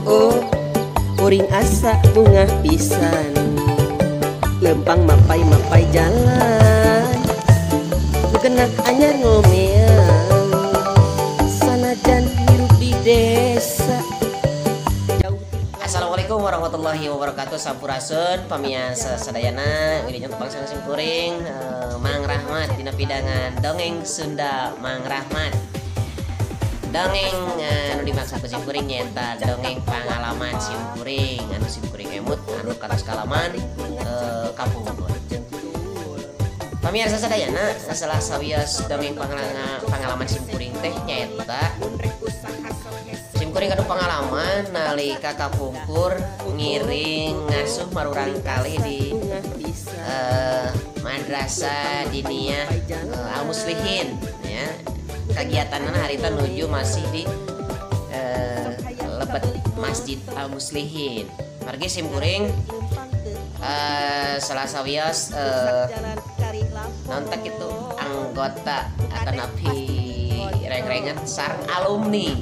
Oh, kuring asa bungah pisan. Lempang mapai-mapai jalan, kena anyar ngomean. Sanajan hirup di desa. Assalamualaikum warahmatullahi wabarakatuh. Sampurasun pamiarsa sadayana, wilujeng tepang sareng sim kuring Mang Rahmat dina pidangan Dongeng Sunda Mang Rahmat. Dongeng anu dimaksud ku sim kuring nyaeta dongeng pangalaman sim kuring anu sim kuring emut anu katos kalaman kapungkur. Pamiarsa sadayana, salah sawios dongeng pangalaman sim kuring teh nyaeta sim kuring gaduh pangalaman nalika kapungkur ngiring ngasuh marurang kali di Madrasah Diniyah Al Muslihin ya. Kegiatanna harita nuju masih di lebet Masjid Al Muslihin. Margi sim kuring salah sawios nontek itu anggota atau napi reng-rengan sareng alumni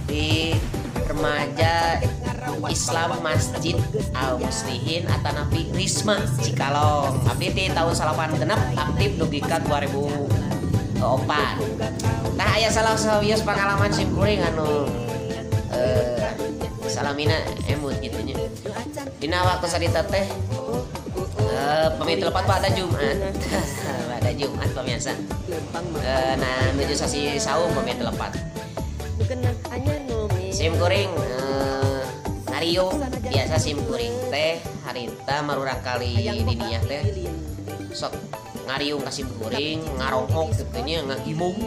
di remaja Islam Masjid Al Muslihin atau napi Risma Cikalong. Abdi di tahun 86 aktif dugi ka 2004. Nah, aya salah sawios pengalaman sim kuring anu salamina emut gitu nya. Dina waktu sarita teh pamit lepat pada Jumat. Pada Jumat pemirsa. Nah, nuju sasi saum pamit lepat. Sim kuring ngariung biasa sim kuring teh harita marurang kali diniyah teh sok ngariung ka sim kuring ngarohok gitu nya, ngagimung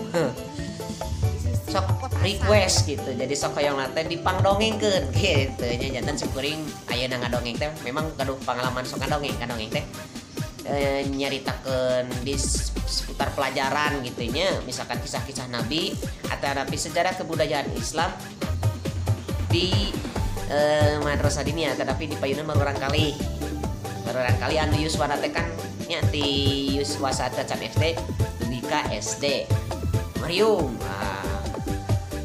sok request gitu, jadi sok hoyong teh dipangdongengkeun gitu nya. Janten sim kuring ayeuna ngadongeng teh memang gaduh pangalaman sok ngadongeng teh nyaritakeun di seputar pelajaran gitu nya, misalkan kisah-kisah nabi atau nabi sejarah kebudayaan Islam di madrasah diniyah, tetapi di payunan marurang kali anu yuswana teh kan nya ti yuswa saat can SD dugi ka SD mariung.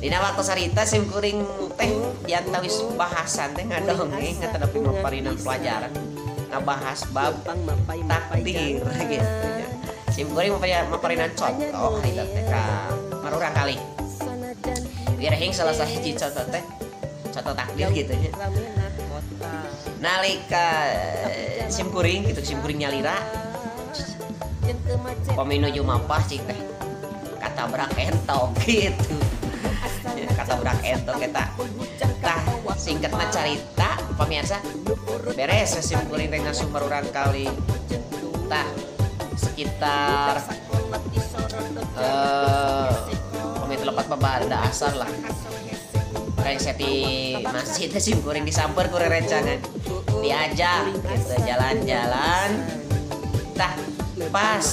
Dina waktu sarita sim kuring teh diantawis bahasan teh ngadongeng tetapi maparinan pelajaran ngabahas bab takdir gitu ya. Sim kuring maparinan contoh harita teh ka marurang kali. Wirahing salah sahiji contoh teh contoh takdir gitu nya. Nalika sim kuring gitu, sim kuring nyalira pami nuju mapah cing teh katabrak entok gitu. Katabrak entok eta. Tah singkatna carita pemirsa beres sim kuring teh ngasuh marurang kali. Tah sekitar pami lepat pada asar lah. Rengseti masjid sim kuring disamper ku rerencangan diajak gitu jalan-jalan. Tah pas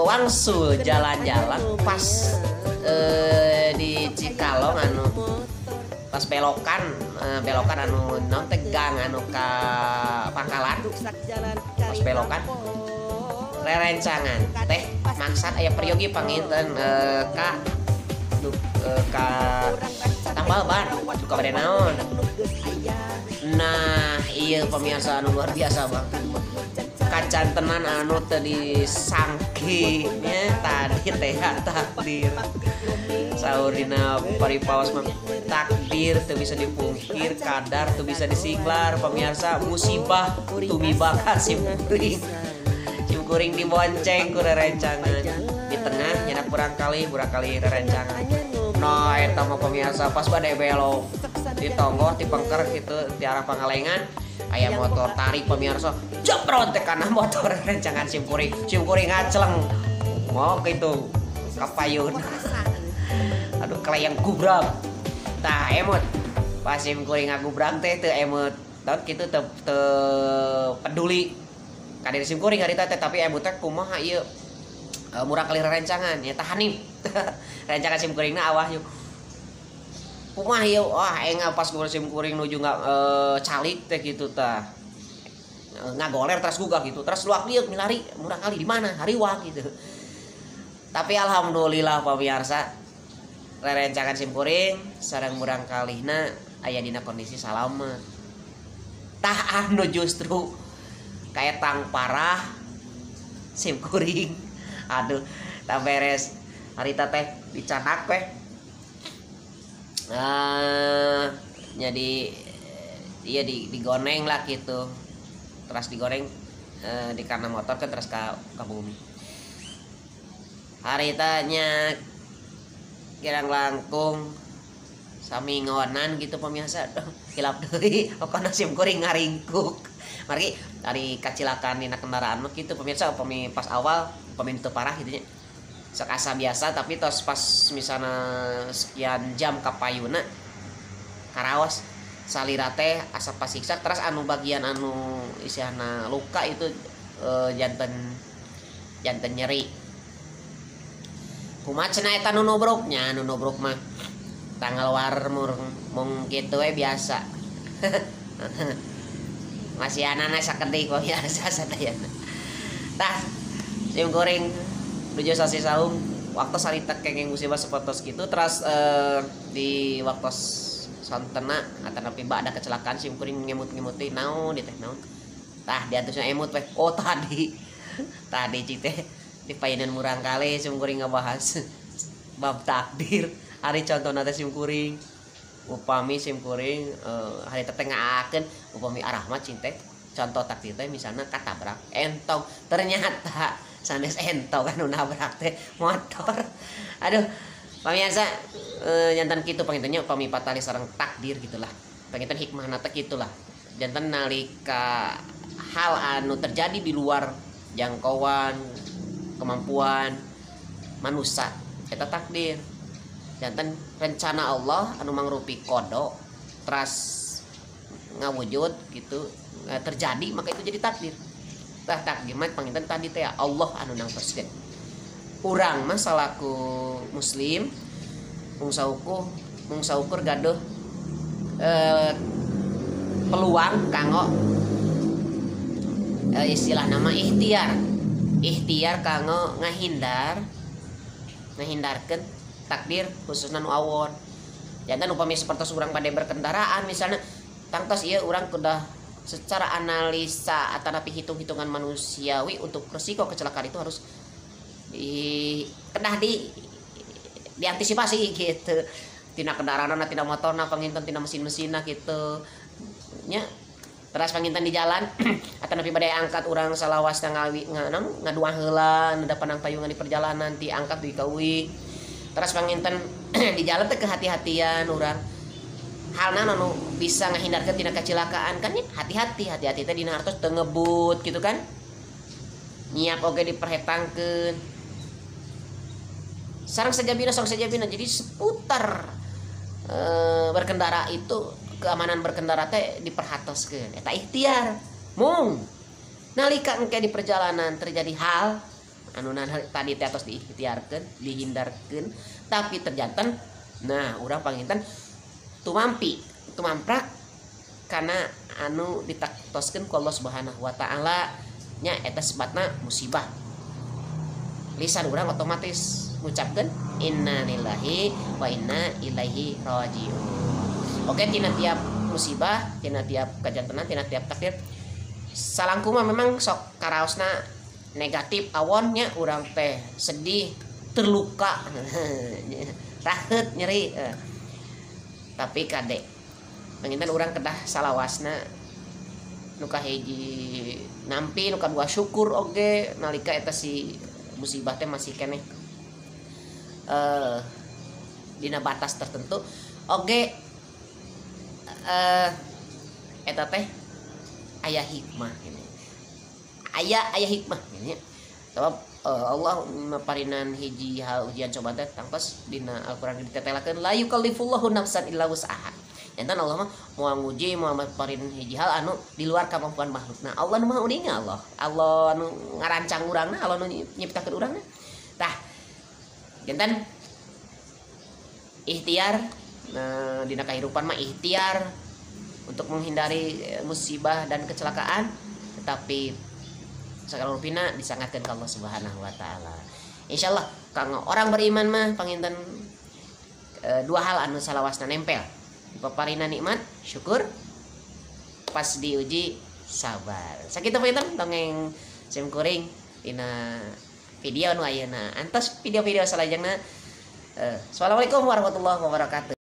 wangsul jalan-jalan pas di Cikalong anu pas belokan belokan anu non tegang anu ka pangkalan pas belokan rerencangan teh maksad aya peryogi panginten ka ka tambal ban suka bade naon. Nah iya pemirsa anu luar biasa bang, kacantenan anu teu disangki nya tadi teh takdir. Saur dina paripaos mah takdir teu bisa dipungkir, kadar teu bisa disinglar pemirsa, musibah tumiba ka sim kuring. Sim kuring dibonceng ku rerencangan di tengah nyenak burang kali rerencangan. Nah eta mah pemirsa pas bade belok di tonggoh di pengker gitu di arah Pangalengan aya motor tarik pemirsa jebrot teh kana motor rencangan sim kuring, sim kuring ngaceleng mau gitu kapayun. Aduh kelayang gubrak. Tah emut pas sim kuring ngagubrang teh teu emut taun kitu teu peduli ka diri sim kuring harita teh, tapi emut teh kumaha ieu murah kali rerencangan ya tahanip. Rencangan sim kuringna awah yuk kumaha ieu, wah enga pas sim kuring nuju calik teh gitu tah ngagoler terus gugah gitu terus luak dieu milari murah kali di mana hariwang gitu. Tapi alhamdulillah pemirsa Rerencangan simkuring sareng murang kalihna aya dina kondisi salamet. Tah anu justru kaetang parah simkuring. Aduh, tak beres harita teh dicanak weh. Jadi iya digoneng lah gitu. Terus digoreng di karena motor kan terus ka bumi. Harita nya kirang langkung sami ngonan gitu pemirsa. Hilap deui pokona sim kuring ngaringkuk. Mari dari kacilakan dina kendaraan mah gitu pemirsa, upami pas awal upami teu parah gitu nya. Sok asa biasa tapi tos pas misalna sekian jam ka payuna karaos salira teh asa pasiksa terus anu bagian anu isihna luka itu janten nyeri. Kumaha cenah eta nu nubruknya, nu nubruk mah tanggal war mung kitu we biasa. Masih anana sakedik biasa sadayana. Tah sim kuring nuju sasi saum waktu sarita kenging musibah sapertos kitu terus di waktu sontena atanapi bada kecelakaan sim kuring ngemut-ngemuti naon di teh naon. Tah diatusna emut weh. Oh tadi cik teh dipainan murang kali sim kuring ngabahas bab takdir. Ari contona teh sim kuring upami sim kuring hari teh ngaakeun upami arahmat cing teh contoh takdir teh misalna katabrak entong ternyata sanes entong anu nabrak teh motor. Aduh pamirsa jantan kitu pangintennya upami patali sareng takdir gitulah. Panginten hikmahna teh kitulah. Jantan nalika hal anu terjadi di luar jangkauan kemampuan manusia eta takdir. Jantan rencana Allah anu mangrupi kodo teras ngawujud gitu terjadi maka itu jadi takdir. Tah takdir mah panginten tadi teh Allah anu nangtoskeun. Urang mah salaku muslim mung saukur gaduh peluang kanggo istilah nama ikhtiar. Ikhtiar kanggo ngahindarkeun takdir khususna nu awon. Jantan upami sapertos urang bade berkendaraan misalnya tangtos ieu urang kudah secara analisa atanapi hitung-hitungan manusiawi untuk resiko kecelakaan itu harus diantisipasi gitu. Tina kendaraanna, tina motorna, panginten tina mesin-mesinna gitu. Nya teras panginten di jalan atanapi bade angkat urang salawasna ngaduang heula da panang payungan di perjalanan ti angkat dugi ka uih. Teras panginten di jalan teh kehati-hatian urang. Halna anu bisa ngahindarkeun tina kecelakaan kan nya hati-hati, hati-hati teh dina hartos teu ngebut gitu kan. Nyiap oge diperhetangkeun. Sareng sajabina sok sajabina jadi seputar berkendara itu keamanan berkendara teh diperhatoskeun. Eta ikhtiar. Mung nalika engke di perjalanan terjadi hal anu tadi teh atos diikhtiarkeun, dihindarkeun, tapi terjanten nah urang panginten tumampi, tumamprak karena anu ditaktoskeun ku Allah Subhanahu wa taala nya eta sebatna musibah. Lisan urang otomatis ngucapkeun innalillahi wa inna ilaihi rajiun. Oke, tina tiap musibah, tina tiap kajantenan, tina tiap takdir salangkuma memang sok karaosna negatif awonnya urang teh sedih, terluka, raheut nyeri. Tapi kade panginten urang kedah salawasna nu kahiji nampi, nu kadua syukur oge nalika eta si musibah teh masih keneh dina batas tertentu oge eta teh aya hikmah ini. Aya hikmah ini. Sebab Allah maparinan hiji hal ujian coba teh tangtos dina Al-Qur'an ditetelakeun la yukallifullahu nafsan illa wus'aha. Jantan Allah mah moal nguji moal maparin hiji hal anu di luar kemampuan makhlukna. Allah nu maha uninga Allah. Allah nu ngarancang urangna, Allah nu nyiptakeun urangna. Tah jantan ikhtiar nah, dina kahirupan mah ikhtiar untuk menghindari musibah dan kecelakaan, tetapi sagala rupina disangatkeun ka Allah Subhanahu wa taala. Insyaallah kanggo orang beriman mah panginten Dua hal anu salawasna nempel dipaparina nikmat syukur, pas diuji sabar. Sakitu panginten dongeng sim kuring dina video nu ayeuna, antos video-video salajengna. Assalamualaikum warahmatullahi wabarakatuh.